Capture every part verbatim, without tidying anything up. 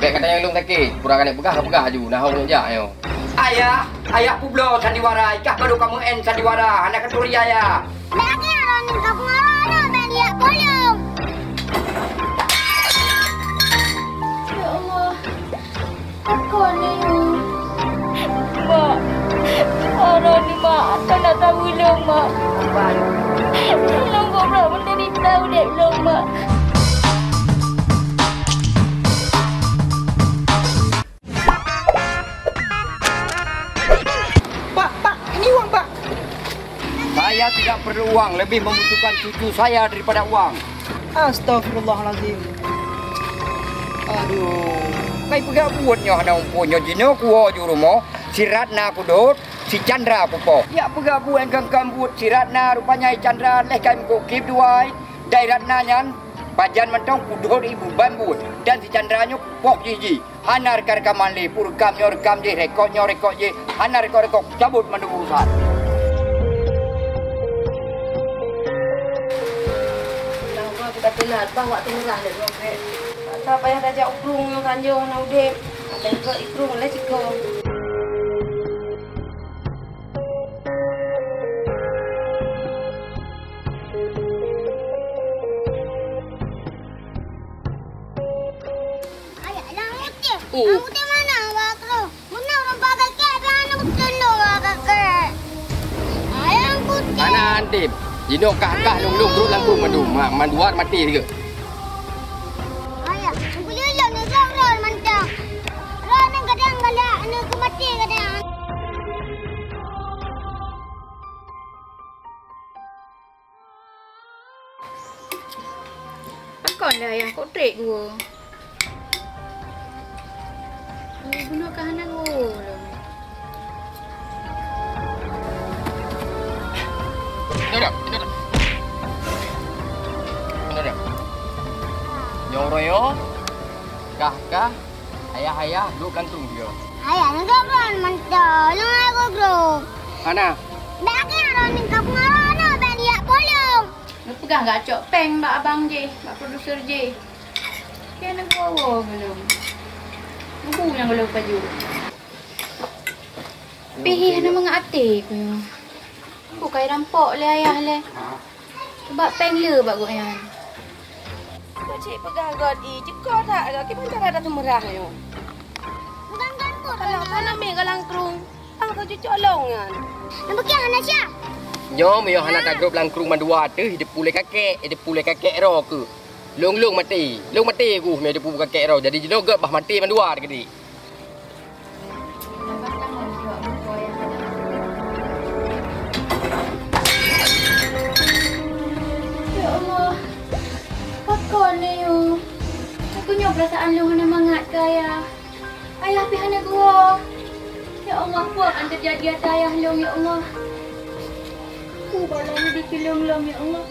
Kata nyang lôn sakét, pura keuneuk peugah, peugah laju, nah hong jak nyoe. Ayah, ayah peubloe sandiwara, i kah barô kamoe en sandiwara, hana katuri ayah. Lagèe droeneuh ka peungaroe nyoe bèk jak polong. Ya Allah, pakon lé nyoe? Mak, mak droeneuh, Mak, tolong tahu lôn, Mak. Lôn gob lom meudeurita udép lôn, Mak. Pak, Pak, ini uang, Pak. Saya tidak perlu uang, lebih membutuhkan cucu saya daripada uang. Astagfirullahalazim. Aduh, kai peugah buet nyoe hana muphom nyoe jinoe kuwoe ju rumoh, si Ratna kudot, si Chandra kupoh. Jak peugah buet nyang kan-kan buet si Ratna, rupanya i Chandra leh kai meukoh kip dua, dai Ratna nyan pajan mantong kudot ibu ban buet, dan si Chandra nyoe kupoh jih-jih. Hana reuka-reukaman lé, peue reukam nyoe reukam jih, rekod nyoe rekod jih, hana rekod-rekod, cabot mandum urusan. Lama kita telat, bah waktu meurah lé dua pet. Mata payah tajak u krueng nyoe kan nyoe hana udép. Ada juga i krueng lé siko. Ayah, nyang putih. Oh. Nyang putih mana, Abang Kro? Mana orang pakai kek, biar anak betul lo, Abang Kro. Ayah, nyang putih. Hana, Antip. Jinoe kah-kah lôn-lôn brok lam krueng mandum. Ma-, mandua maté sigoe. Ayah, nyang putih lo, ni, lo, lo, mantap. Lo, ni, kadang galak, ni, aku mati kadang. Pakon lé ayah kok trek dua? Oh, bunoe ka hana dua lom. Duduk, duduk. Duduk. Nyoe uroe nyoe, kah-kah, ayah-ayah duek lam krueng sigoe. Ayah, nyoe ka bulan mantong, nyoe aku krueng. Hana. Dak kira ni ka pengaruh na, ben dia polong. Neupeugah geucok péng bak abang jih, bak produser jih. Keu neuwoe-woe gohlom. Neubu nyang gohlom pajoh. Pih hana mangat até ku nyoe. Bukai rampok lé ayah lé. Bak péng le bak gobnyan. Kok cit peugah gét i, cukôp that gét, kiban cara dah seumeurah nyoe. Bukan kan pun. Kalau, kalau mi goh lam krueng. Ah, kau cucok long nyan. Nampak hana siap. Nyoe meunyoe hana tagrôp lam krueng mandua teuh, ideupu lé kakek, ideupu lé kakek roe keuh. Lôn-lôn maté, lôn maté keuh meunyoe ideupu kakek roe. Jadi jinoe gét bah maté mandua teuh keudiek. Ya Allah, pakon lé nyoe? Aku nyoe perasaan lôn hana mangat keu ayah. Ayah pih hana geuwoe. Ya Allah, peue akan teujadi ateueh ayah lôn, ya Allah? Peue bala nyoe dikeue lôn lom, ya Allah?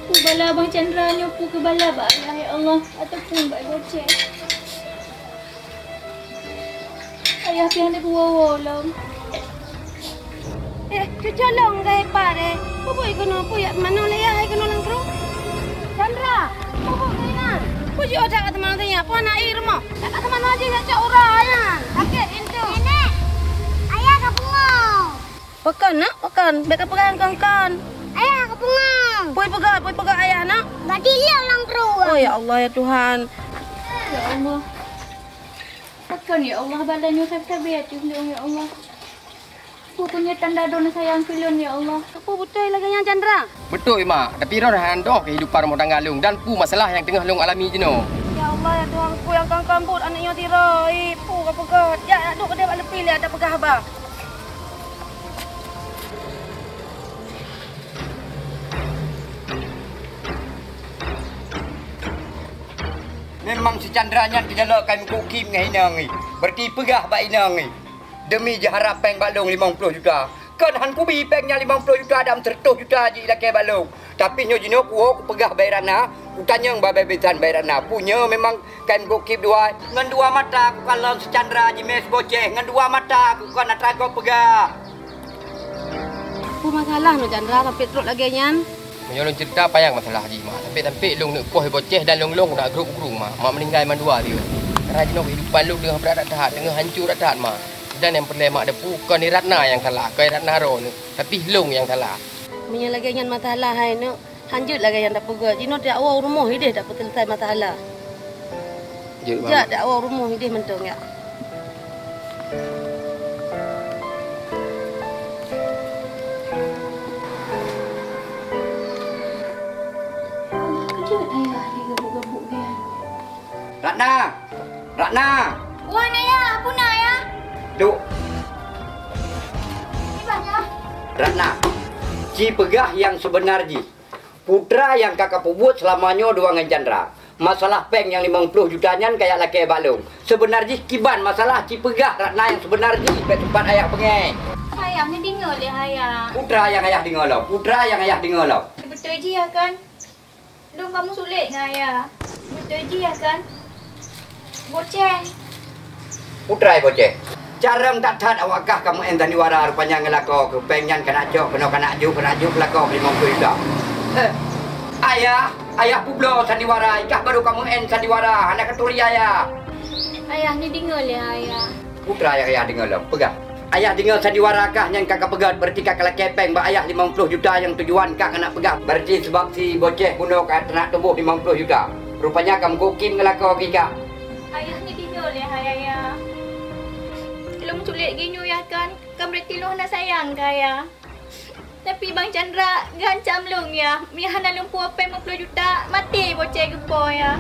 Peue bala Abang Chandra nyoe, peue keu bala bak ayah, ya Allah, ataupun bak Goceh? Ayah pih hana geuwoe-woe lom. Eh, cucok long gai pat, eh. Peue buet keunoe, peue jak teumanoe lé ayah keunoe lam krueng? Chandra, peue buet keunan? Peue jiôh that ka teumanoe teuh nyan, peue hana ie rumoh? Jak ka teumanoe jih jak cok uroe nyan. Sakét pintoe. Nenek, ayah ka pungo. Pakon, nak? Pakon? Bèk kapeugah nyang kon-kon. Ayah ka pungo. Peue peugah, peue peugah ayah, nak? Gadih lé lam krueng. Oh, ya Allah, ya Tuhan. Ya Allah. Pakon, ya Allah, bala nyoe sabé-sabé ateueh lôn, ya Allah. Peue nyoe tanda droeneuh sayang keu lôn, ya Allah. Peue beutôi lagèe nyan, Chandra? Beutôi, Mak. Tapi droeneuh hana doh keuhidupan rumoh tangga lôn dan peue masalah nyang teungoh lôn alami jinoe. Ya Allah, ya Tuhan, peue nyang kon-kon buet aneuk nyoe sidroe. Ih, peue ka peugah. Jak, jak duek keudeh bak leupie lé, adak peugah haba. Memang si Chandra nyan teujalok kai meukukim ngon inong ngi. Berarti peugah bak inong ngi. Demi jiharab péng bak lôn limong ploh juta. Kon han kubi péng nyan limong ploh juta, dam seratus juta jilakèe bak lôn. Tapi nyoe jinoe kuwoe kupeugah bak Ratna, kutanyong bak Bèe Bisan bak Ratna. Peue nyoe memang kai meukukim dua. Ngon dua mata kukalon si Chandra jimè si Goceh. Ngon dua mata kukalon atra gob peugah. Peue masalah nyoe Chandra sampai trok lagèe nyan? Meunyoe lôn ceurita panyang masalah jih, Mak. Sampai-sampai lôn neuk poh Boceh dan lôn-lôn na grob u krueng, Mak. Mak meuninggai mandua dia. Karena jinoe kehidupan lôn teungoh brat that-that, teungoh hancô that-that, Mak. Dan nyang peureulée Mak depu kon Ratna nyang salah, kon Ratna droeneuh, tapi lôn nyang salah. Meunyoe lagée nyan masalah hai neuk, hanjeuet lagée nyan tapeugah. Jinoe jak woe u rumoh ideh tapeuseuleusai masalah. Jeuet, Mak. Jak, jak woe u rumoh ideh mantong jak. Keujeuet ayah lé gabuk-gabuk nyan. Ratna! Ratna! Wan, Ayah, peue na, Ayah? Duek! Kiban, Yah? Ratna, ci peugah nyang seubeuna jih. Putra nyang ka kapeubuet seulama nyoe dua ngon Chandra. Masalah péng nyang limong ploh juta nyan kajak lakée bak lôn. Seubeuna jih kiban masalah, ci peugah Ratna nyang seubeuna jih, bék teumpat ayah beungéh. Ayah, neudeungoe lé ayah. Putra nyang ayah deungoe lom, putra nyang ayah deungoe lom. Beutôi jih, Yah, kan? Dong kamoe sulet ngon ayah. Beutôi jih, Yah, kan? Boceh. Putra Boceh. Carông that-that awak kah kameu'en sandiwara, rupanya ngon lakoe keu péng nyan kana cok, keunoe kana jok, kana jok lakoe limong ploh juta. Heh. Ayah, ayah peubloe sandiwara, i kah barô kameu'en sandiwara, hana katuri ayah. Ayah, neudeungoe lé ayah. Putra nyang ayah deungoe lom, peugah. Ayah deungoe sandiwara kah nyang ka kapeugét, berarti ka kalakée péng bak ayah limong ploh juta nyang tujuan kah keuneuk peugah. Berarti sabab si Boceh bunoe ka teunak tuboh limong ploh juta. Rupanya ka meugokim ngon lakoe kah. Ayah neudeungoe lé hai ayah. Lôn sulet geuh nyoe yah kan, kan berarti lôn hana sayang keu ayah. Tapi Bang Chandra geuancam lôn yah, meunyo hana lôn puwoe péng limong ploh juta, maté Boceh geupo yah.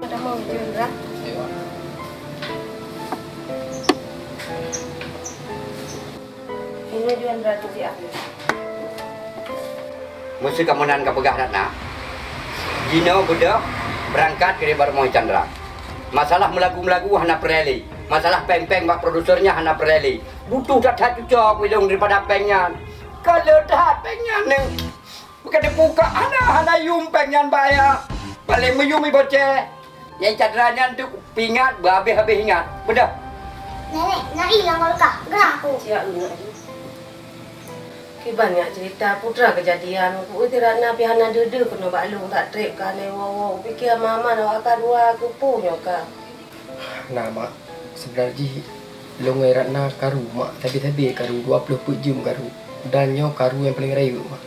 Tamong, Jun, Ra. Ini Jun, Ra, tu siap. Meuseuti kamoe nan kapeugah that na, jinoe beudôh beurangkat keu bak rumoh Chandra. Masalah meulagu-meulagu hana peureulée lé. Masalah péng-péng bak produser nyan hana peureulée lé. Butuh that-that cucoe keu lôn daripada péng nyan. Ka le that péng nyan nyoe. Bukan dibuka hana, hana yum péng nyan bak ayah. Paléng meuyum i Boceh. Nyang Chandra nyan tu peuingat beuhabéh-habéh ingat. Beudôh. Nenek, nyai lam luka. Gerak aku. Siap, Nenek. Kiban nyak cerita putra kejadian, ku uti Ratna pih hana deuh-deuh keunoe bak lôn that treb ka lé woe-woe. Kupike aman-aman awak ka dua, keupeue nyoe ka. Na, Mak. Seubeuna jih lôn ngon Ratna karu, Mak. Sabe-sabe karu dua ploh peuet jeuem karu. Dan nyoe karu nyang paleng rayeuk, Mak.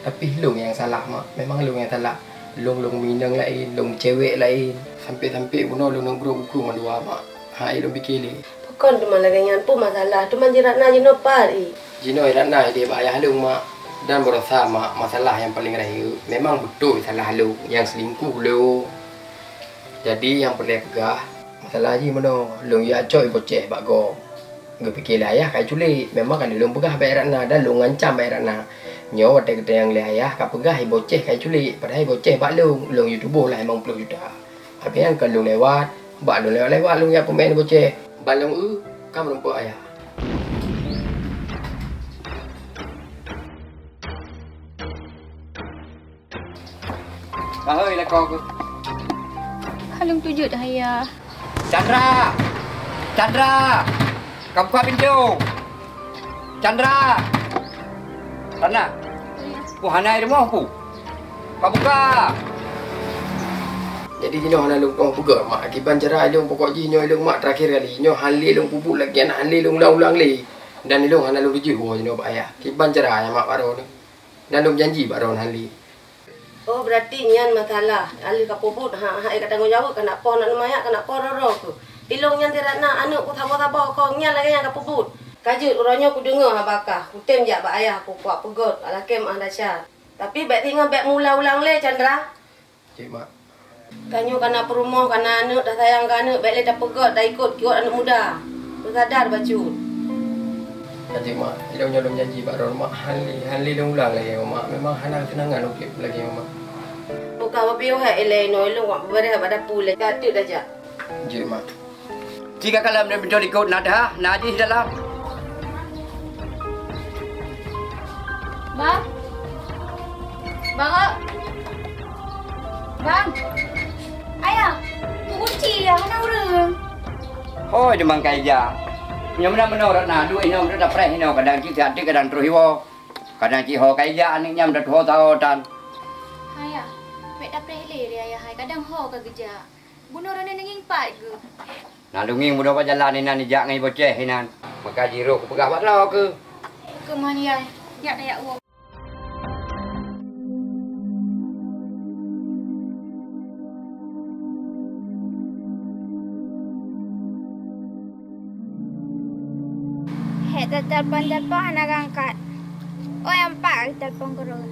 Tapi lôn nyang salah, Mak. Memang lôn nyang salah. Lôn, lôn minong laén, lôn cewek laén. Sampe-sampe bunoe lôn nanggroe bukong mandua, Mak. Hai lôn pike lé. Pakon teuma lagée nyan, peue masalah? Teuma jih Ratna jinoe pat, i? Jinoe Ratna ideh bak ayah lôn, Mak. Dan baroesa, Mak, masalah nyang paleng rayeuk memang beutôi salah lôn nyang seulingkuh lôn. Jadi nyang peureulée peugah, masalah jih meunoe, lôn jak cok i Boceh bak gob. Geupike lé ayah ka iculik, memang ka lôn peugah bak Ratna dan lôn ngancam bak Ratna. Nyoe watée geutanyong lé ayah ka peugah i Boceh ka iculik, padahai i Boceh bak lôn, lôn jituboh lah limong ploh juta. Abéh nyan kon lôn lewat, bak lôn lewat-lewat lôn jak peumeu'en Boceh. Ban lôn eu, ka meurumpok ayah. Bahôi lakoe keuh. Hana lôn tujoh dah, Ayah. Chandra! Chandra! Ka buka pintoe! Chandra! Ratna! Peue hana i rumoh peue? Ka buka! Jadi jinoe hana lôn tujoh peugah, Mak. Kiban cara lôn pokok jih nyoe lôn, Mak, terakhir kali. Nyoe hana lé lôn peubuet lagée nyan, hana lé lôn ulang-ulang lé. Dan lôn hana lôn tujoh woe jinoe bak ayah. Kiban cara nyan, Mak, bak droeneuh. Dan lôn janji bak droeneuh hana lé. Oh, berarti nyan masalah. Aleuh ka peubuet, ha, ha, ka tanggong jaweueb, keuneuk poh aneuk manyak, keuneuk poh roro keuh. Ilôn nyan si Ratna, aneuk ku saboh-saboh kong nyan lagée nyan ka peubuet. Ka jeuet uroe nyoe kudeungoe haba kah, kutem jak bak ayah ku, kupeugét, alakém ah dasya. Tapi bék singoh bék meuulang-ulang lé, Chandra. Cik, Mak. Tanyoe kana peurumoh, kana aneuk, tasayang keu aneuk, bék lé tapeugét, taikot kiwot aneuk muda. Beusadar bacut. Aji, Mak, ilôn nyoe lôn janji bak droeneuh, Mak, hana lé, hana lé lôn ulang lagée nyoe, Mak. Memang hana keuseunangan lôn peubuet lagée nyoe, Mak. Buka bapiôh hai ilée inoe, ilôn wak beubeureh bak dapu lé. Ka teuk tajak. Jeuet, Mak. Ci ka kalon dan pintoe likot na dah, na jih dalam. Bang. Bang. Bang. Ayah, kunci ya, hana ureueng. Oi, deungon ka ijak. Nyoe meunan meunoe rot na, duek inoe, meunoe tapreh inoe, kadang cit siat teuk, kadang troh iwoe. Kadang cit ho ka ijak aneuk nyan, meunan tuho saho tan. Ayah, bèk tapreh lé, lé ayah hai, kadang ho ka geujak. Bunoe droeneuh neungieng pat geuh. Na lôn ngieng bunoe bak jalan inan ijak ngon Ibu Ceh inan. Maka jiroh kupeugah bak droe keuh. Keu mon yai, jak daya uroe. Hek teutelepon-telepon hana geuangkat. Oh, nyang pat ka geutelepon keudroe.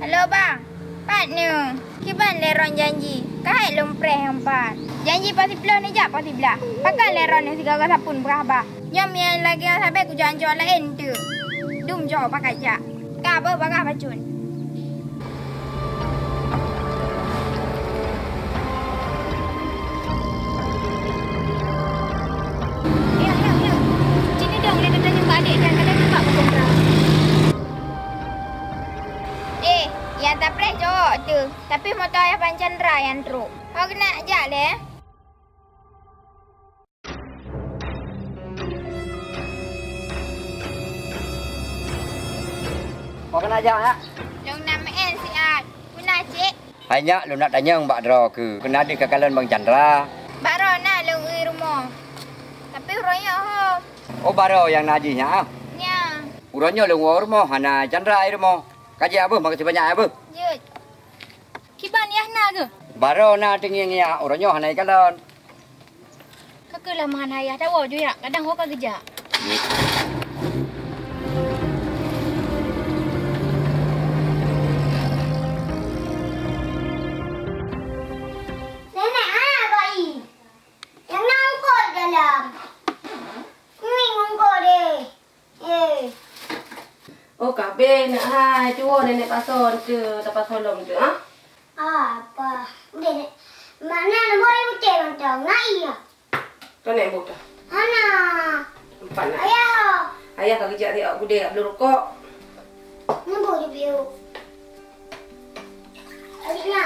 Halo, Bang. Pat nyoe? Kiban lé droen janji? Ka hek lôn preh nyang pat. Janji poh siplôh neujak poh siblaih. Pakon lé droeneuh sigoe-goe sapeue peugah bah? Nyoe meunyo lagèe nyan sabe kujak-jak laén teuk. Dum jok pakat jak. Ka beuh bagah bacut. Ayah, ayah, ayah. Cit neudong lé tatanyong keu adék nyan, kadang nampak bak kontra. Eh, nyang tapreh cowok teuh, tapi moto ayah Pan Chandra nyang trok. Ho keuneuk jak lé. Ho keuneuk jak, nak? Lôn na meu'en siat. Peue na, Cik? Hai nyak, lôn nak tanyong bak droe keuh. Keuneuk deuh kakalon Bang Chandra. Baroe na lôn eu rumoh. Tapi uroe nyoe ho. Oh, baroe nyang na jih nyak, ah? Nya. Uroe nyoe lôn woe rumoh, hana Chandra eu rumoh. Ka jeuet beuh, makasih banyak beuh. Jeuet. Kiban yah na geuh? Baroe na teungieng yah, uroe nyoe hana ikalon. Ka keuh lah meuhan ayah, tawoe ju yak, kadang ho ka geujak. Nenek, hana gok i. Nyang na ungkot dalam. Mie ungkot deh. Eh. Oh, kabeh nak hai, cuba nenek pasoe tu, tapasoe lom tu, ha? Apa? Deh. Mana nak boleh betul mantong? Nak iya. Kau naik bot dah. Hana. Empat nak. Ayah. Ayah kau kejak dia aku deh, belum rokok. Nembok di biu. Adiknya.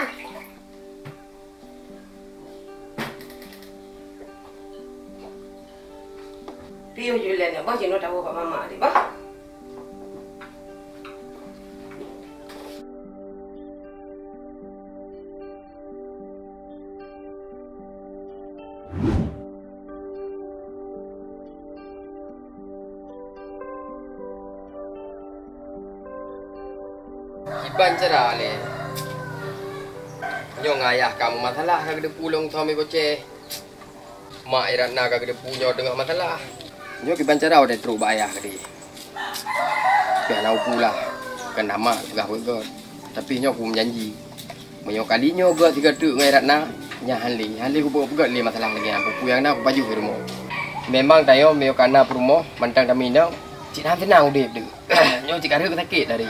Piôh ju lé nyoe, bah, jinoe tawoe bak mamak deh, bah. Kiban cara lé. Nyoe ngon ayah kamu masalah ka geudeupu lôn suami boceh. Mak i Ratna ka geudeupu nyoe teungoh masalah. Nyoe kiban cara watèe trok bak ayah keudeh. Pih hana upu lah. Keu nama peugah buet göt. Tapi nyoe ku meujanji. Meunyoe kali nyoe göt sigoe teuk ngon i Ratna, nyan han lé, han lé kupeugöt lé masalah lagèe nyan. Peue-peue nyang na kupajoh di rumoh. Memang tanyoe meunyoe ka na peurumoh, mantong tameuinong, cit hana seunang udép teuk. Nyoe cit ka rhot sakét tadi.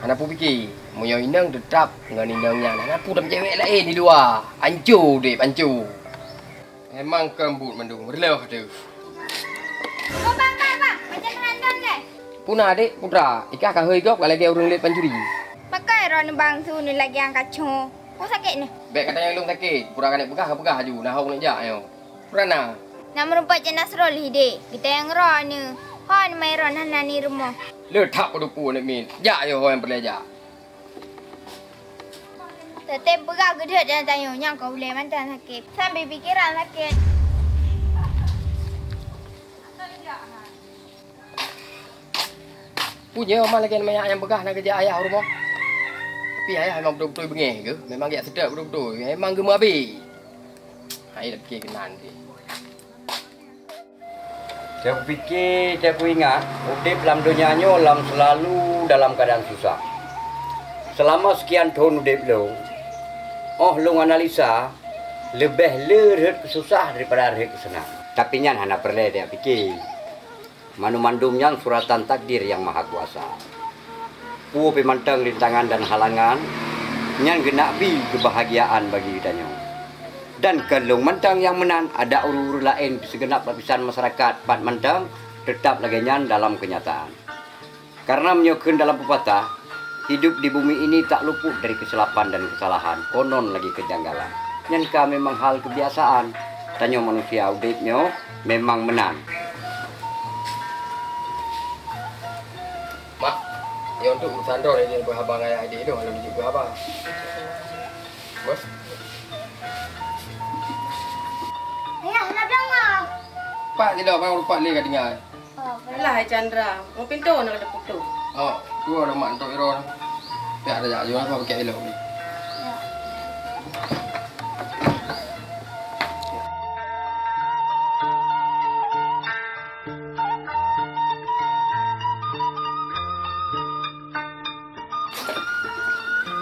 Hana peue pike, meunyoe inong teutap ngon inong nyan, hana peue tameucewek laén di luwa. Anco udép, anco. Memang keu buet mandum, reuloh teuh. Oh, bang, bang, bang. Macam mana, bang, deh? Peue na, Dek, putra? Ikah ka hôi gob ka lagèe ureueng lét pancuri. Pakon droeneuh bang su nyoe lagèe nyang kaco. Peue sakét nyoe? Bèk katanyong lôn sakét. Pura ka neuk peugah, ka peugah aju. Na hok neuk jak nyoe. Pura na. Na meurumpok cit Nasrul hi, Dek. Geutanyong droeneuh. Hon mai droeneuh hana di rumoh. Le that peudupu aneuk miet. Jak yoh ho nyang peureulèe jak. Teutem peugah geudeuet dan tanyoe nyang ka ulèe mantong sakét. Sambil pikeran sakét. Peue nyoe ma lagèe manyak nyang peugah na geujak ayah u rumoh. Tapi ayah memang beutôi-beutôi beungèh geuh, memang geujak seutôt beutôi-beutôi, memang geumeuabé. Hai, dak pike keunan deh. Teukupiké, teukuingat, udép lam donya nyoe lam seulalu dalam keuadaan susah. Seulama seukian thon udép lôn, óh lôn analisa, leubeh le rhot keususah daripada rhot keuseunang. Tapi nyan hana peureulèe tajak pike. Mandum-mandum nyan suratan takdir Nyang Mahakuasa. Peue pih mantong rintangan dan halangan, nyan geuneuk bi keubahgiaan bagi geutanyoe. Dan kon lôn mantong nyang meunan, adak ureueng-ureueng laén sigeunab lapisan masyarakat pat mantong teutab lagèe nyan dalam keunyataan. Karena meunyoe kheun dalam peupatah, hidup di bumi ini tak luput dari kesilapan dan kesalahan, konon lagi kejanggalan. Nyan ka memang hal kebiasaan. Tanyoe manusia udeb nyoe memang meunan. Mak, nyoe untuk urusan droe lagèe peue haba ngon ayah idéh lôn, lôn jeuet peue haba. Bos. Ayah, hana blang ma. Pat sidroe, barang rupat lé ka tinggai. Oh, alah, hai Chandra, ngon pintoe na ka teuputôh. Oh, dua dah mak untuk Iro. Pihak dah jak, jua apa pakai elok ni. Ya.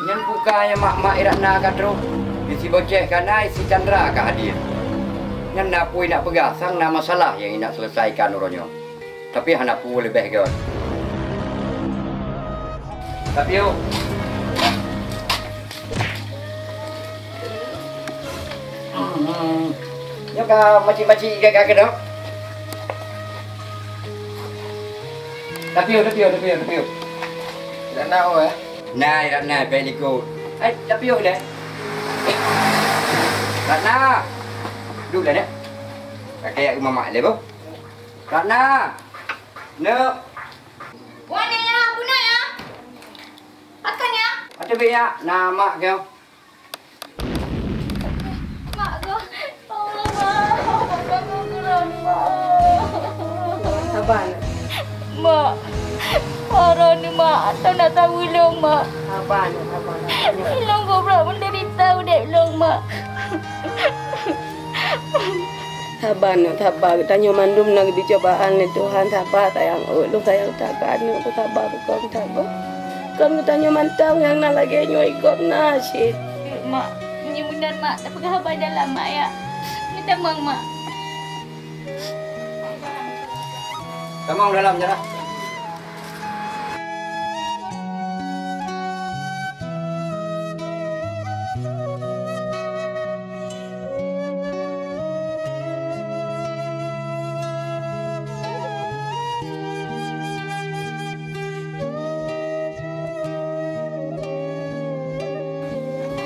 Nyan buka nyang mak-mak Iratna ka troh, di si Boceh ka na, si Chandra ka hadir. Nyan na peue nak peugah, sang na masalah nyang nak selesaikan uroe nyoe. Tapi hana peue leubeh gèt. Tapi yuk. Hmm. Nyoe ka macik-macik iga-iga keunoe. Tapiôh, tapiôh, tapiôh, tapiôh. Dak na, oh, eh? Na, dak na, bèk likot. Ai, tapiôh lé. Dak na. Duek lé, Nek. Kakek aku mamak lé, boh. Dak na. Nek. Wan, ya, bunoe, ya. Akan, ya. Ata bèk, ya. Na, mak keu. Mak, ko. Allah, Mak. Mak, bangun, Mak. Sabar, Nak. Mak. Mak, Mak, tolong, Mak. Sabar, Nak, sabar, Nak. Lôn goblok menderita udép lôn, Mak. Sabar, Nak, sabar. Geutanyoe mandum na geubri cobaan lé Tuhan. Sabar, sayang. Oh, lôn sayang that keu aneuk, sabar, bukon sabar. Kon geutanyoe mantong nyang na lagèe nyoe, i gob na cit. Mak, meunyoe meunan, Mak, tapeugah haba dalam, Mak, ya. Meutamong, Mak. Tamong dalam, Jara.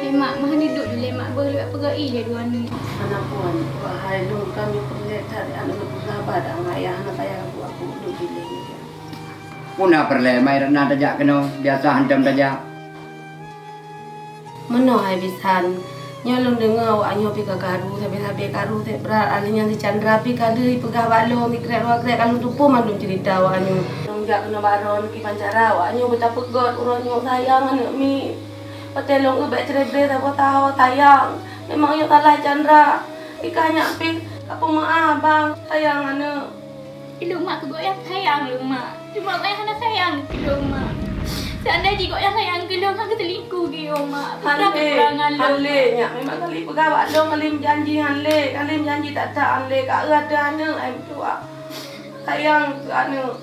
Hei mak, meuhan duek dilèe mak, beuh lôn peugah ie lé dua nyoe. Hana puan, wahai lôn, kamoe peureulèe that aneuk lôn peugah bak ayah, hana payah buet aku duek dilèe. Peue na peureulèe, mai Ratna tajak keunoe, biasa hantom tajak. Meunoe hai bisan, nyoe lôn deungö awak nyoe pih ka karu, sabe-sabe karu, sép brat, ahli nyan si Chandra pih ka lheueh peugah bak lôn, sikrek dua krek ka lôn teupeue mandum ceurita awak nyoe. Lôn jak keunoe baroe, kiban cara awak nyoe beutapeugöt uroe nyoe sayang aneuk miet. Watèe lôn eu bèk cerai-berai saboh tahun sayang, memang nyoe salah Chandra. Ikah nyak pih ka peumeu'ah bang, sayang aneuk. Ilôn mak keu gobnyan sayang lôn mak. Cuma gobnyan hana sayang keu lôn mak. Seandai jih gobnyan sayang keu lôn, hana geuselingkuh keu lôn mak. Peue keukurangan lôn. Han lé, nyak memang kali peugah bak lôn, kali meujanji han lé, kali meujanji that-that han lé. Ka eu ateueh aneuk, ai meutuah. Sayang keu aneuk.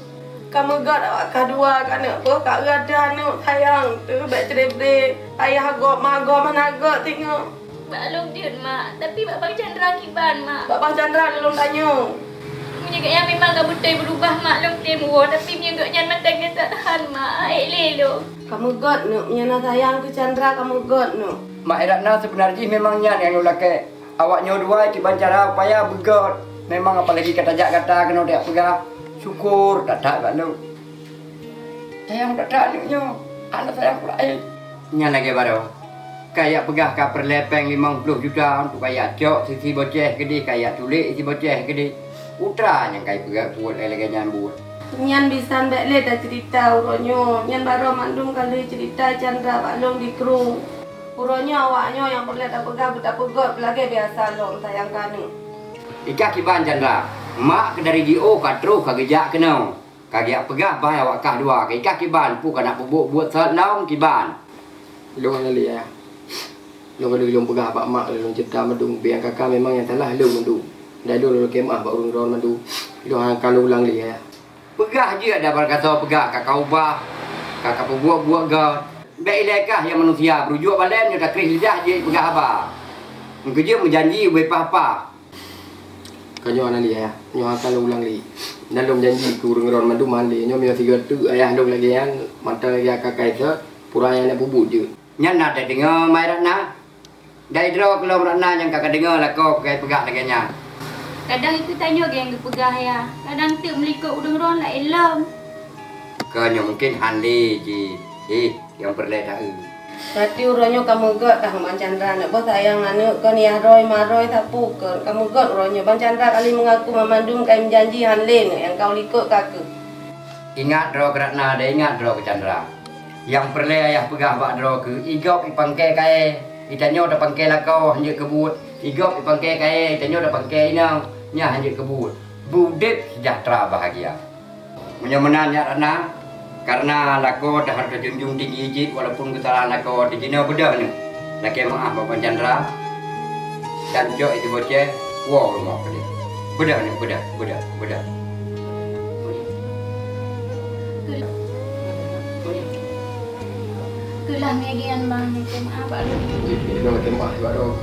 Ka meugöt awak ka dua keu aneuk, boh ka eu ateueh aneuk, sayang teuh bèk cerai-berai. Ayah gob, ma gob, hana göt singoh. Bak lôn jeuet mak, tapi bak bang Chandra kiban mak. Bak bang Chandra lôn tanyoe. Meunyoe gobnyan memang ka beutôi beurubah mak, lôn tem woe, tapi meunyoe gobnyan mantong nyang that han mak, ék lé lôn. Ka meugöt neuk, meunyoe na sayang keu Chandra ka meugöt neuk. Mak Ratna seubeuna jih memang nyan nyang lôn lakèe. Awak nyoe dua kiban cara upaya beugöt. Memang apalagi ka tajak gata keunoe tajak peugah syukur that-that bak lôn. Sayang that-that aneuk nyoe, hana sayang peue laén. Nyan lagèe baroe. Kajak peugah ka peureulèe pèng limong ploh juta untuk kajak cok sisi Boceh keudeh, kajak tulék sisi Boceh keudeh. Putra nyang ka jipeugah buet lagèe nyan buet. Nyan bisan bèk lé taceurita uroe nyoe. Nyan baroe mandum ka lheueh ceurita Chandra bak lôn di krueng. Uroe nyoe awak nyoe nyang peureulèe tapeugah beutapeugöt lagèe biasa lom sayang keu aneuk. Ikah kiban Chandra, mak keu dari jiôh ka troh ka geujak keunoe. Ka geujak peugah bak awak kah dua, keu ikah kiban, peue ka na peubuet buet sat lom kiban. Lôn hana lé ayah. Lôn ka lheueh lôn peugah bak mak lôn ceurita mandum, biang kaka memang nyang salah lôn mandum. Dan lôn lôn lakèe meu'ah bak ureueng droe mandum. Lôn hana ka lôn ulang lé ayah. Peugah jeuet dah barangkasoe peugah ka kaubah, ka kapeubuet-buet göt. Bèk ilèe kah nyang manusia, beurujok balèn nyoe takréh lidah jeuet peugah haba. Meukeujeuet meujanji ubé paih-paih. Ka nyoe hana lé ayah, nyoe hana lôn ulang lé. Dan lôn janji keu ureueng droe mandum hana lé. Nyoe meunyoe sigoe teuk ayah lôn lagèe nyan, mantong lagèe akai-akai sot, pura nyang na peubuet jeuet. Nyan na tadeungoe mai Ratna. Dari droe keulom Ratna nyang ka kadeungoe lakoe keu kai peugah lagèe nyan. Kadang itu tanyoe nyang geupeugah ya. Kadang teuk meulikot ureuëng droe laén lom. Keu nyoe mungken hán lé jih. Eh, nyang peureulée taeu. Berarti uroe nyoe kameugét kah Bang Chandra, nak boh sayang aneuk kon yah roi maroi sapeue kon. Kameugét uroe nyoe Bang Chandra kali meungaku mamandum kai meujanji hán lé neuk nyang kau likot ka keuh. Ingat droe keu Ratna dan ingat droe keu Chandra. Nyang peureulée ayah peugah bak droe keuh, igop ipangke kae, itanyoe tapangke lakoe hanjeuet keubuet. Igop ipangke kae, itanyoe tapangke inong, nyan hanjeuet keubuet. Beudeb seujahteura bahagia. Meunyoe meunan nyak Ratna, kareuna lakoe teuharus junjung tinggi cit walaupun keusalahan lakoe teuh jinoe beudôh neuh. Lakée meuáh bak Bang Chandra dan cok itu bocée woe rumoh keudeh. Beudôh neuh, beudôh, beudôh, beudôh. Keulah megian bang, lakée meuáh bak lôn. Lakée meuáh bak lôn.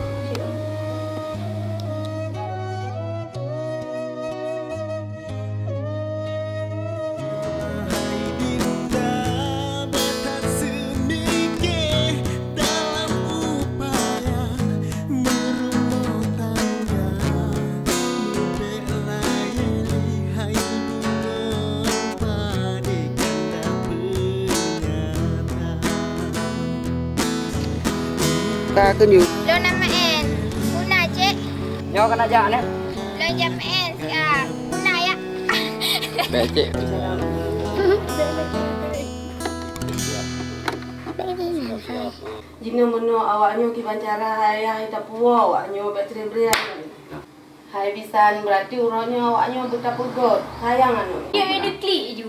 Ka keunyueng. Lôn na meu'en. Puna, Cek? Nyoe kana jak, Nek. Lôn jak meu'en siat. Puna, ya? Baik, Cek. Jinoe meunoe awaknyoe kiban cara hai, hai tapuwoe awaknyoe bèk tere-bere. Hai bisan, berarti uroe nyoe awaknyoe beutapeugöt. Sayang aneuk. Ya, ya, diklik ju.